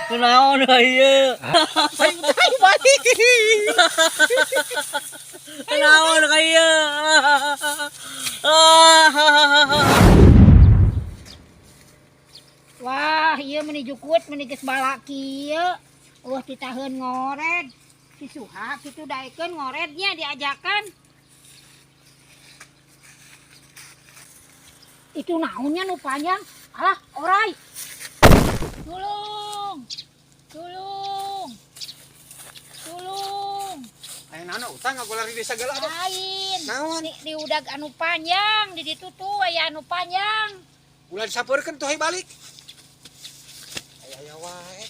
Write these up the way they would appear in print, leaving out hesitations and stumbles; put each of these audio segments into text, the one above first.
Kunaon ieu? Ayo balik. Kunaon ka ieu? Wah, ieu meni jukut meni geus balak kieu. Eueuh titaheun ngored. Si Suha kitu daekeun ngorednya diajakan. Itu naonnya nu panjang? Alah, orai. Tulung. Tulung. Tulung. Aya naon utang ngagolar di desa geula. Lain. Naon? Di udag anu panjang, di ditu tuh aya anu panjang. Ulah disampeurkeun tuh hayu balik. Aya aya wae.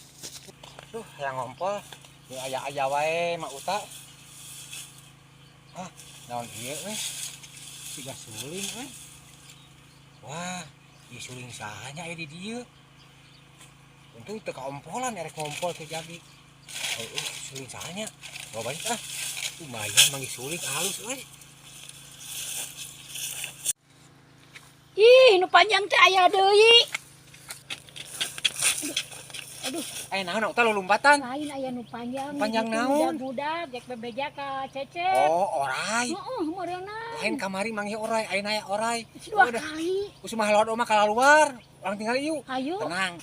Duh, hayang ngompol. Ieu aya aya wae mak uta. Ah, naon ieu we? Siga suling we. Wah, ieu suling saha nya aya di dieu. Untung teu kaompolan erek ngompol teu jadi. Oh, suling saha nya? Bawa balik ah. Lumayan manggih suling halus euy. Ih, nu panjang teh aya deui. Aduh, aduh. Aya naon uta lulumpatan? Lain aya nu panjang. Panjang naon? Budak-budak jek bebeja ka Cecep. Oh, orai. Heeh, meureunna. Lain kamari manggih orai, ayeuna aya orai. Dua Udah. kali. Usum mah lewat omah keluar. Urang tinggal yuk. Hayu, Tenang.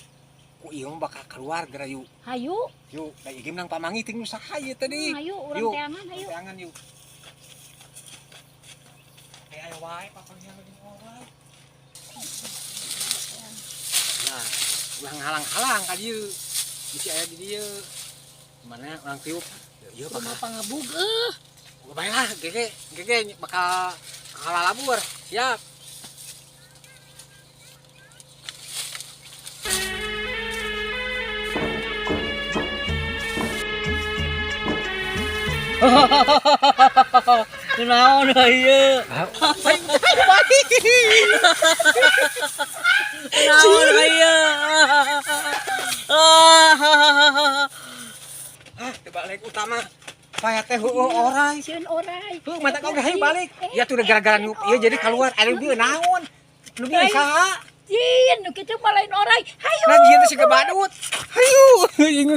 Ku ieu mah bakal keluar geura yuk. hayu. Yuk, da ieu menang pamangi ting nu saha ieu tadi. Hayu urang Yuk. teangan hayu. Teangan yuk. Aya aya wae papanggihan jeung orai. Nah, ulah ngalang-halang ka dieu. Bisi aya di dieu. Mana urang tiup. Ieu Kumaha bakal pangebug euh. baiklah, gege gege bakal kalalabur. Siap. Kunaon ieu? Ayo balik. Kunaon ka ieu? Ah, teu balik utama. Paya teh heueuh orai. Sieun orai. Heuh, mata kau hayu balik. Ya tuh gara-gara nu ieu jadi keluar aya nu bieu naon? Nu bieu saha? Jin, nu kitu mah lain orai. Hayu. Nah, ieu teh siga badut. Hayu.